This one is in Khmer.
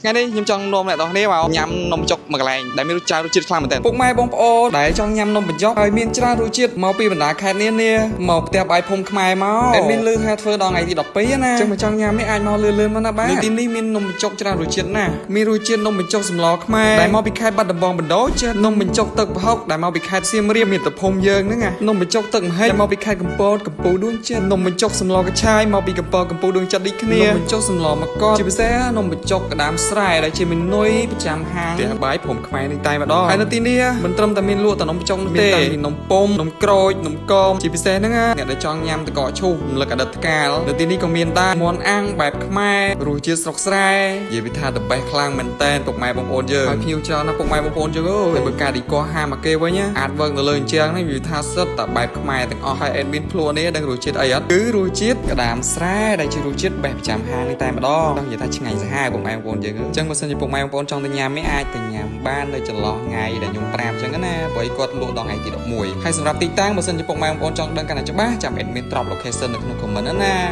ថ្ងៃនេះខ្ញុំចង់នាំអ្នកទាំងគ្នាមកញ៉ាំនំបញ្ចុកមួយកន្លែងដែលមានរសជាតិរសជាតិខ្លាំងមែនទែនពុកម៉ែបងប្អូនដែលចង់ញ៉ាំនំបញ្ចុកហើយមានច្រើនរសជាតិមកពីបណ្ដាខេត្តនានាមកផ្ទះបាយភូមិខ្មែរមកតែមានលឺថាធ្វើដល់ថ្ងៃទី12ណាចឹងមកចង់ញ៉ាំនេះអាចមកលឿនៗមកណាបាទនៅទីនេះមាននំបញ្ចុកច្រើនរសជាតិណាស់មានរសជាតិនំបញ្ចុកសម្លខ្មែរដែលមកពីខេត្តបាត់ដំបងបណ្ដោចិត្តនំបញ្ចុកទឹកប្រហុកដែលមកពីខេត្តសៀមរាបមាតុភូមិយើងហ្នឹងណានំបញ្ចុកទឹកម្ហិចដែលមកពីខេត្តកំពតកំពូលដួងចិត្តនំបញ្ចុកសម្លកញ្ឆាយមកពីកំពតកំពូលដួងចិត្តដូចគ្នានំបញ្ចុកសម្លមកកជាពិសេសនំបញ្ចុកក្តាមស្រែដែលជាមេនុយប្រចាំហាងផ្ទះបាយភូមិខ្មែរនេះតែម្ដងហើយនៅទីនេះមិនត្រឹមតែមានលក់តែនំបញ្ចុកនោះទេមាននំពុំនំក្រូចនំគមជាពិសេសហ្នឹងណាអ្នកដែលចង់ញ៉ាំតកកឈូសរំលឹកអតីតកាលនៅទីនេះក៏មានដែរមាន់អាំងបែបខ្មែររសជាតិស្រុកស្រែនិយាយពីថា the best ខ្លាំងមែនតែនពុកម៉ែបងប្អូនយើងហើយភ្ញៀវច្រើនណាស់ពុកម៉ែបងប្អូនយើងអើយហើយបើការឌីកហាមកគេវិញណាអាចវើកនៅលើអញ្ចឹងនេះវាថាសិតតែបែបខ្មែរទាំងអស់ហើយ admin ភ្លួនេះដឹងរសជាតិអីអត់គឺរសជាតិក្តាមស្រែដែលជារសជាតិបេះប្រចាំហាងនេះតែម្ដងចង់និយាយថាឆ្ងាញ់សាហាវពុកម៉ែបងប្អូនយើងអញ្ចឹងបើសិនជាពុកម៉ែបងប្អូនចង់ទៅញ៉ាំនេះអាចទៅញ៉ាំបាននៅចន្លោះថ្ងៃដែលខ្ញុំប្រាប់អញ្ចឹងណាព្រោះគាត់លក់ដល់ថ្ងៃទី11ហើយសម្រាប់ទីតាំងបើសិនជាពុកម៉ែបងប្អូនចង់ដឹងកាន់តែច្បាស់ចាំ admin drop location នៅក្នុង comment ណា។